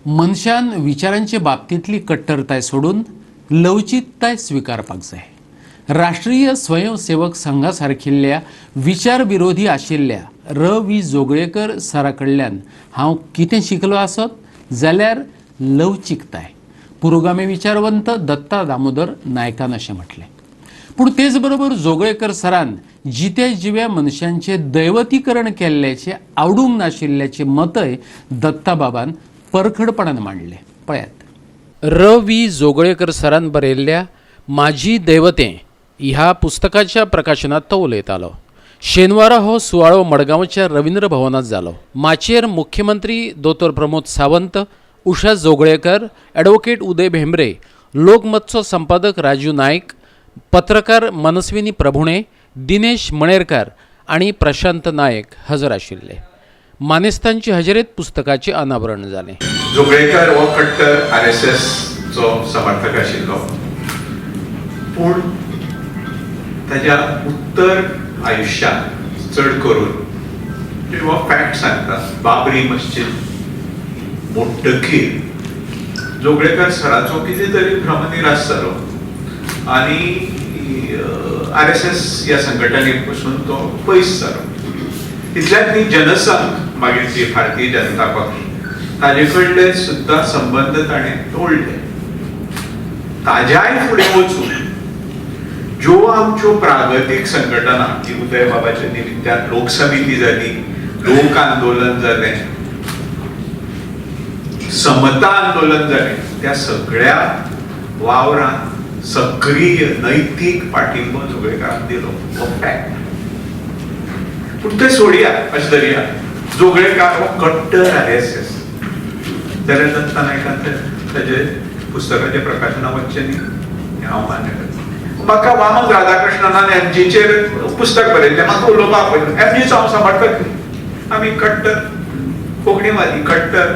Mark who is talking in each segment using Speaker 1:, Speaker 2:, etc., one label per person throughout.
Speaker 1: मनशान विचारांचे बाबतींतली कट्टरताय सोडून लवचीकताय स्विकारपाक जाय. राष्ट्रीय स्वयंसेवक संघा सारकिल्ल्या विचार विरोधी आशिल्ल्या र वी जोगळेकर सरा कडल्यान हांव कितें शिकलो आसत जाल्यार लवचीकताय, पुरोगामी विचारवंत दत्ता दामोदर नायकान अशें म्हटलें. पूण तेच बरोबर जोगळेकर सरान जिते जिव्या मनशांचें दैवतीकरण केल्ल्याचें आवडूंक नाशिल्ल्याचें मतय दत्ताबाबान परखडपणान मांडलें. पळयात, र वी जोगळेकर सरान बरयल्ल्या माझी दैवतें ह्या पुस्तकाच्या प्रकाशनात तो उलयतालो. शेनवारा हो सुवाळो मडगांवच्या रवींद्र भवनात जालो. माचयेर मुख्यमंत्री दोतोर प्रमोद सावंत, उषा जोगळेकर, ॲडव्होकेट उदय भेंब्रे, लोकमतचो संपादक राजू नायक, पत्रकार मनस्विनी प्रभुणे, दिनेश मणेरकार आनी प्रशांत नायक हजर आशिल्ले. मानेस्तांचे हजेरेत पुस्तकाचें अनावरण जालें.
Speaker 2: जोगळेकर हो कट्टर आरएसएस चो समर्थक आशिल्लो, पूण ताज्या उत्तर आयुश्यांत चड करून हो फॅक्ट सांगता, बाबरी मस्जिद मोडटकीर जोगळेकर सराचो कितें तरी भ्रमनिरास जालो आनी आरएसएस ह्या संघटने पसून तो पयस जालो. तितल्यात न्ही, जनसंघ, मागीर जी भारतीय जनता पक्ष, ताजे कडले सुद्दां संबंद ताणें तोडले. ताज्याय फुडें वचून ज्यो आमच्यो प्रागतीक संघटना की उदय बाबाच्या निमित्यान लोकसमिती जाली, लोक आंदोलन जालें, समता आंदोलन जालें, त्या सगळ्या वावरांत सक्रीय नैतीक पाठिंबो जोगळेकरान दिलो, हो फॅक्ट. पूण ते सोडया, अशें धरया, जोगळेकार हो कट्टर आरएसएस जाल्यार दत्ता नायकान ताजे पुस्तकाचें प्रकाशना वचचें न्ही, हें हांव मान्य करता. म्हाका वामन राधाकृष्णनान एमजीचेर पुस्तक बरयल्लें, म्हाका उलोवपाक पडलें. एमजीचो हांव समर्थक न्ही. आमी कट्टर कोंकणीवादी, कट्टर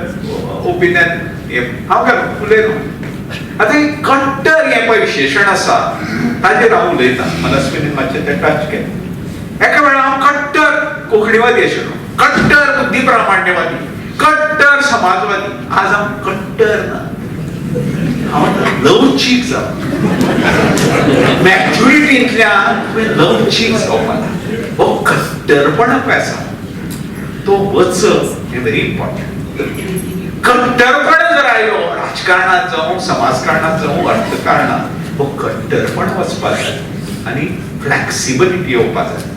Speaker 2: ओपिनियन हे हांव काय उलयलो. आतां हें कट्टर हें पळय विशेशण आसा, ताजेर हांव उलयतां. मनस्विनीन मातशें तें टच केलें. एका वेळार हांव कट्टर कोंकणीवादी आशिल्लो, कट्टर बुद्धी प्रामाण्यवादी, कट्टर समाजवादी. आज हांव कट्टर ना, हांव आतां लवचीक जालो. मॅच्युरिटींतल्यान तुवें लवचीक जावपाक, हो कट्टरपणा पळय आसा तो वचप हें व्हेरी इम्पॉर्टंट. कट्टरपण जर आयलो, राजकारणात जावं, समाजकारणात जावं, अर्थकारणात, हो कट्टरपण वचपाक जाय आनी फ्लॅक्सिबिलिटी येवपाक जाय.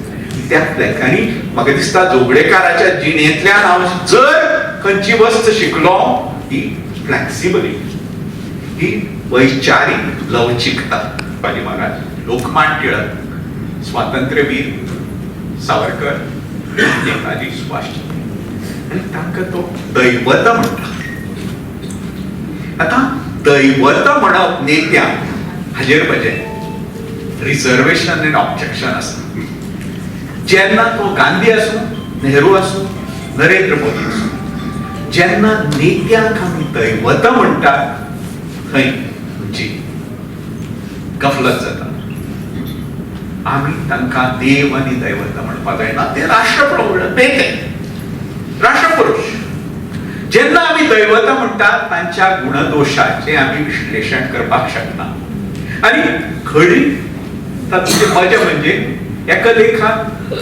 Speaker 2: त्या फ्लॅक आनी म्हाका दिसता जोगळेकाराच्या जिणेंतल्यान हांव जर खंयची वस्त शिकलो, ही फ्लॅक्सिबिलिटी, ही वैचारीक लवचिकता. शिवाजी महाराज, लोकमान्य टिळक, स्वातंत्र्यवीर सावरकर, नेताजी सुभाष आनी तांकां तो दैवत म्हणटा. आतां दैवत म्हणप नेत्यांक, हाजेर म्हजें रिझर्वेशन आनी ऑब्जेक्शन आसा. जेन्ना तो गांधी आसूं, नेहरू आसूं, नरेंद्र मोदी आसूं, जेन्ना नेत्यांक आमी दैवत म्हणटात, थंय आमची गफलत जाता. आमी तांकां देव आनी दैवत म्हणपाक जायना. ते राष्ट्रप्रभू नेते, राष्ट्रपुरुष. जेन्ना आमी दैवत म्हणटात, तांच्या गुणदोशाचें आमी विश्लेशण करपाक शकना. आनी खरी तातूंतली मजा म्हणजे एका लेखात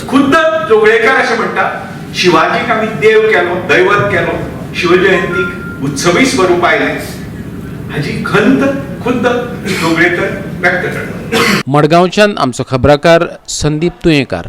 Speaker 2: खुद्द जोगळेकर अशें म्हणटा, शिवाजीक आमी देव केलो, दैवत केलो, शिवजयंतीक उत्सवी स्वरूप आयलें. हाजी खंत खुद्द जोगळेकर व्यक्त करता.
Speaker 1: मडगांवच्यान आमचो खबराकार संदीप तुयेंकार.